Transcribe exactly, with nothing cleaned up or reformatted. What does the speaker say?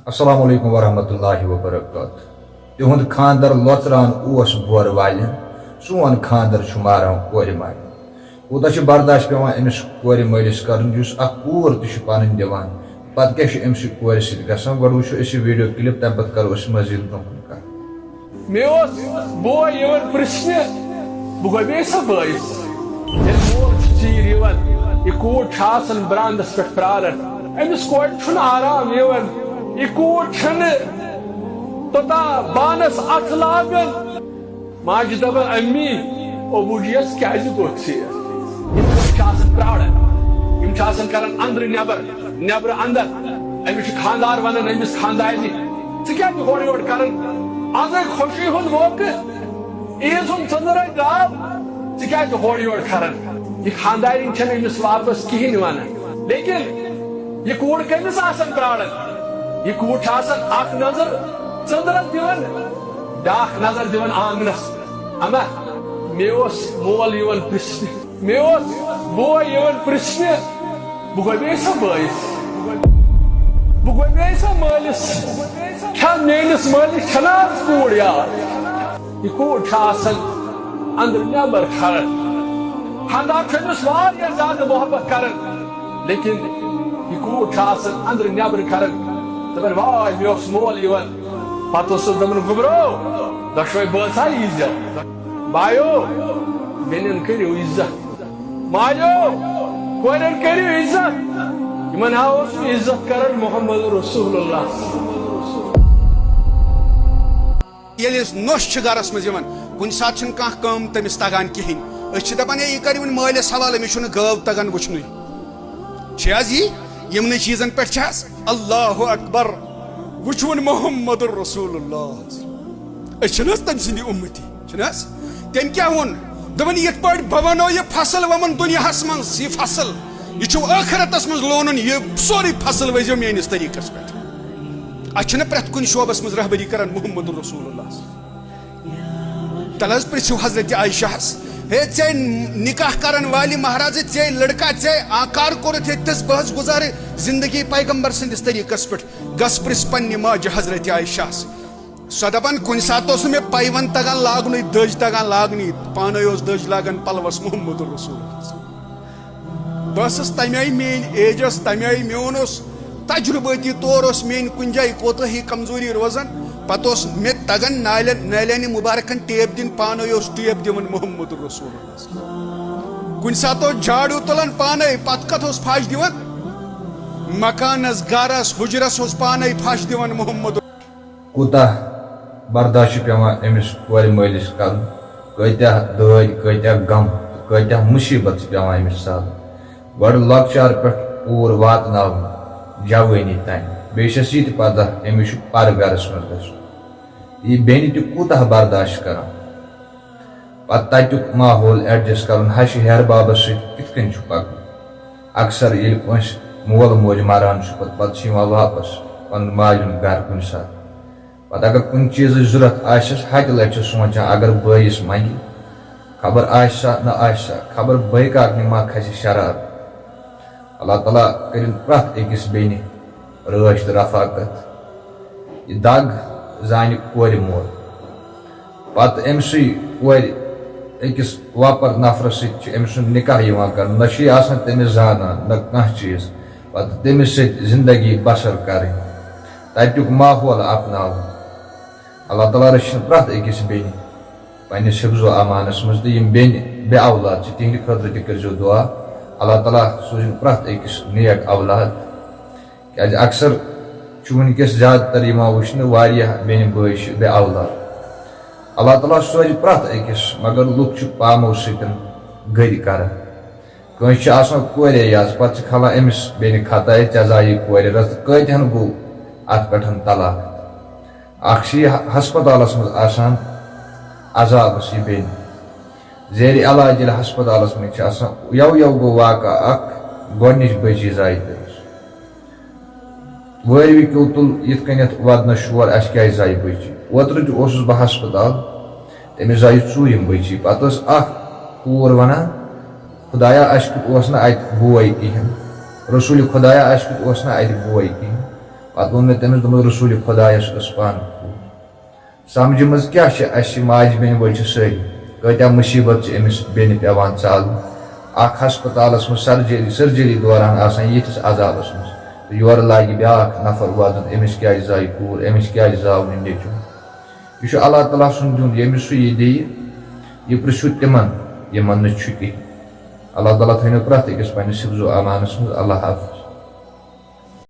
السلام علیکم ورحمۃ اللہ وبرکاتہ۔ تِہُنٛد خانٛدر لۄژران اوس بورٕ والٮ۪ن، سون خانٛدر چھُ ماران کورِ مالٮ۪ن۔ کوٗتاہ چھُ برداش پٮ۪وان أمِس کورِ مٲلِس کرُن، یُس اکھ کوٗر تہِ چھُ پنٕنۍ دِوان؟ پتہٕ کیٛاہ چھُ أمۍ سٕے کورِ سۭتۍ گژھان؟ گۄڈٕ وٕچھو أسۍ یہِ video clip، تَمہِ پتہٕ کرو أسۍ مزید برٛونٛہہ کُن کتھ۔ مےٚ اوس بوے یِوان پرژھنہِ، بہٕ گۄبے سا بٲیِس؟ ییٚلہِ مول چھُ ژیٖرۍ یِوان، یہِ کوٗر چھِ آسان برٛانٛدَس پٮ۪ٹھ پرٛاران۔ أمِس کورِ چھُنہٕ آرام یِوان۔ یہِ کوٗر چھَنہٕ توٚتام بانَس اَتھٕ لاگان۔ ماجہِ دَپان، "اَمی، ابوٗ جِیَس کیٛازِ گوٚو ژیر؟" یِم چھِ آسان پرٛاران۔ یِم چھِ آسان کران اَنٛدرٕ نٮ۪بر، نٮ۪برٕ اَنٛدر۔ أمِس چھُ خانٛدار وَنان أمِس خانٛدارنہِ، "ژٕ کیٛازِ ہورٕ یورٕ کران؟ آز ہے خوشی ہُنٛد موقعہٕ، عیٖز ہُنٛد ژٔنٛدٕر ہے درٛاو، ژٕ کیٛازِ ہورٕ یورٕ کران؟" یہِ خانٛدارِنۍ چھَنہٕ أمِس واپس کِہیٖنۍ وَنان۔ لیکن یہِ کوٗر کٔمِس آسان پرٛاران؟ یہِ کوٗر چھِ آسان اَکھ نظر ژٔنٛدرَس دِوان، بیٛاکھ نظر دِوان آنٛگنَس۔ اما، مےٚ اوس مول یِوان پرٛژھنہِ، مےٚ اوس بوے یِوان پرژھنہِ، بہٕ گۄبے سا بٲیِس؟ بہٕ گۄبے سا مٲلِس؟ چھا میٲنِس مٲلِس چھَنا آز کوٗر یاد؟ یہِ کوٗر چھِ آسان أنٛدرٕ نٮ۪بر کھران۔ خانٛدار چھُ أمِس واریاہ زیادٕ محبت کران، لیکن یہِ کوٗر چھِ آسان أنٛدرٕ نٮ۪بر کھران۔ دَپان، "واے، مےٚ اوس مول یِوان۔" پتہٕ اوسُس دَپان، "گوٚبرو، دۄشوے بٲژ ہا ییٖزیو۔" بایو، بیٚنٮ۪ن کٔرِو عزت۔ مالیو، کورٮ۪ن کٔرِو عزت۔ یِمن ہا اوس عزت کران محمد رسول اللہ۔ ییٚلہِ أسۍ نۄش چھِ گرس منٛز یِوان، کُنہِ ساتہٕ چھِنہٕ کانٛہہ کٲم تٔمِس تگان کِہیٖنۍ، أسۍ چھِ دَپان، "ہے، یہِ کر یِمن مٲلِس حوالہٕ، أمِس چھُنہٕ گٲو تگان وٕچھنُے۔" چھِ حظ یی؟ یِمنٕے چیٖزن پٮ۪ٹھ چھِ حظ، اللہ اکبر، وٕچھوُن محمد رسول اللہ۔ أسۍ چھِنہٕ حظ تٔمۍ سٕنٛدِ اُمتی، چھِنہٕ حظ؟ تٔمۍ کیٛاہ ووٚن؟ دوٚپُن، یِتھ پٲٹھۍ بہٕ وَنو یہِ فصل وَوُن دُنیاہَس منٛز، یہِ فصل، یہِ چھُو ٲخرتَس منٛز لونُن، یہِ سورُے فصل ؤزیو میٲنِس طریٖقَس پٮ۪ٹھ۔ اَسہِ چھِنہٕ پرٛٮ۪تھ کُنہِ شعبَس منٛز رہبری کران محمد رسول اللہ۔ تَلہٕ حظ پرٛژھِو حضرت عائشہ ہَس، ہے، ژےٚ نکاح کرن والہِ مہرازِ، ژےٚ لڑکا، ژےٚ آکار کوٚرُتھ ییٚتہِ تھَس، بہٕ حظ گُزارٕ زندگی پیغمبر سٕنٛدِس طریٖقَس پٮ۪ٹھ۔ گژھ پرٛژھ پننہِ ماجہِ حضرت عائشہ ہَس۔ سۄ دَپان، کُنہِ ساتہٕ اوس نہٕ مےٚ پیوند تگان لاگنُے، دٔج تگان لاگنُے، پانے اوس دٔج لاگان پلوس محمد رسول۔ بہٕ ٲسٕس تَمہِ آیہِ، میٲنۍ ایج ٲس تَمہِ آیہِ، میون اوس تجربٲتی طور اوس میٲنۍ کُنہِ جایہِ کوتٲہی کمزوری روزان، پتہٕ اوس مےٚ تگان نالٮ۪ن، نالٮ۪نہِ مُبارکن ٹیپ دِنۍ، پانے اوس ٹیپ دِوان محمد رسول۔ کُنہِ ساتہٕ اوس جھاڑو تُلان پانے، پتہٕ کتھ اوس پھش دِوان؟ مکانس، گرس، حُجرس اوس پانے پھش دِوان محمد۔ کوٗتاہ برداش چھُ پٮ۪وان أمِس کورِ مٲلِس کرُن، کۭتیاہ دٲدۍ، کۭتیاہ غم تہٕ کۭتیاہ مُصیٖبت چھِ پٮ۪وان أمِس سَہلٕنۍ۔ گۄڈٕ لۄکچار پٮ۪ٹھ کوٗر واتناوُن جوٲنی تام، بیٚیہِ چھَس یہِ تہِ پَتہ أمِس چھُ پَرٕ گَرَس منٛز گژھُن۔ یہِ بیٚنہِ تہِ کوٗتاہ برداش چھِ کران۔ پتہٕ تتیُک ماحول adjust کرُن، ہشہِ ہیہر بابس سۭتۍ کِتھ کٔنۍ چھُ پکُن۔ اکثر ییٚلہِ کٲنٛسہِ مول موج مران چھُ، پتہٕ، پتہٕ چھُ یِوان واپس پنُن مالیُن گرٕ کُنہِ ساتہٕ۔ پتہٕ اگر کُنہِ چیٖزٕچ ضروٗرت آسٮ۪س، ہتہِ لٹہِ چھُ سونٛچان، اگر بٲیِس منٛگہِ، خبر آسہِ سا نہ آسہِ سا، خبر بٲے کاکنہِ ما کھسہِ شرار۔ اللہ تعالیٰ کٔرِن پرٛٮ۪تھ أکِس بیٚنہِ رٲچھ تہٕ رفاقت۔ یہِ دگ زانہِ کورِ مول۔ پتہٕ أمۍ سٕے کورِ أکِس وۄپر نفرس سۭتۍ چھُ أمۍ سُنٛد نکاح یِوان کرنہٕ۔ نہ چھُ یہِ آسان تٔمِس زانان، نہ کانٛہہ چیٖز۔ پتہٕ تٔمِس سۭتۍ زندگی بسر کرٕنۍ۔ تتیُک ماحول اپناوُن۔ اللہ تعالیٰ رٔچھِن پرٛٮ۪تھ أکِس بیٚنہِ پننِس حفظ و امانس منٛز، تہٕ یِم بیٚنہِ بے اولاد چھِ، تِہنٛدِ خٲطرٕ تہِ کٔرۍزیو دُعا۔ اللہ تعالیٰ سوٗزِن پرٛٮ۪تھ أکِس نیک اولاد۔ کیازِ اکثر چھُ وٕنکیٚس زیادٕ تر یِوان وٕچھنہٕ، واریاہ بیٚنہِ بٲے چھِ بے اولاد۔ اللہ تعالیٰ سوزِ پرٛٮ۪تھ أکِس، مگر لُکھ چھِ پامو سۭتۍ گٔرۍ کران۔ کٲنٛسہِ چھِ آسان کورے یٲژ، پتہٕ چھِ کھلان أمِس بیٚنہِ خطا، "ہے، ژےٚ زایہِ کورِ رٔژ، کۭتِہن گوٚو اتھ پٮ۪ٹھ طلاق؟" اکھ چھِ یہِ ہسپتالس منٛز آسان عذابس یہِ بیٚنہِ، زیر علاج ییٚلہِ ہسپتالس منٛز چھِ آسان، یَوٕ یَوٕ گوٚو واقعہ اکھ، گۄڈٕنِچ بٔچی زایہِ تٔمِس۔ وٲرۍوِ کیو تُل یِتھ کٔنٮ۪تھ ودنہٕ شور، "اَسہِ کیٛازِ زایہِ بٔچی؟" اوترٕ تہِ اوسُس بہٕ ہسپتال، تٔمِس زایہِ ژوٗرِم بٔچی۔ پتہٕ ٲس اکھ کوٗر ونان، "خدایا، اَسہِ کیُتھ اوس نہٕ اَتہِ بوے کِہیٖنۍ، رسول خدایا، اَسہِ کیُتھ اوس نہٕ اَتہِ بوے کِہیٖنۍ۔" پتہٕ ووٚن مےٚ تٔمِس، دوٚپمَس، رسول خۄدایَس ٲس پانہٕ کوٗر۔ سمجھِ منٛز کیٛاہ چھِ اَسہِ، ماجہِ بیٚنہِ وٲلۍ چھِ سٲری۔ کۭتیٛاہ مُصیٖبت چھِ أمِس بیٚنہِ پٮ۪وان ژالٕنۍ۔ اَکھ ہسپتالَس منٛز سرجری، سرجری دوران آسان یِتھِس عذابَس منٛز۔ تہٕ یورٕ لاگہِ بیٛاکھ نفر وَدُن، أمِس کیٛازِ زایہِ کوٗر، أمِس کیٛازِ زاو نہٕ نیٚچوٗ۔ یہِ چھُ اللہ تعالیٰ سُنٛد دیُن، ییٚمِس سُہ یہِ دِیہِ۔ یہِ پرٛژھِو تِمَن، یِمَن نہٕ چھُ کِہیٖنۍ۔ اللہ تعالیٰ تھٲینو پرٛٮ۪تھ أکِس پنٛنِس حفظ و امانَس منٛز۔ اللہ حافظ۔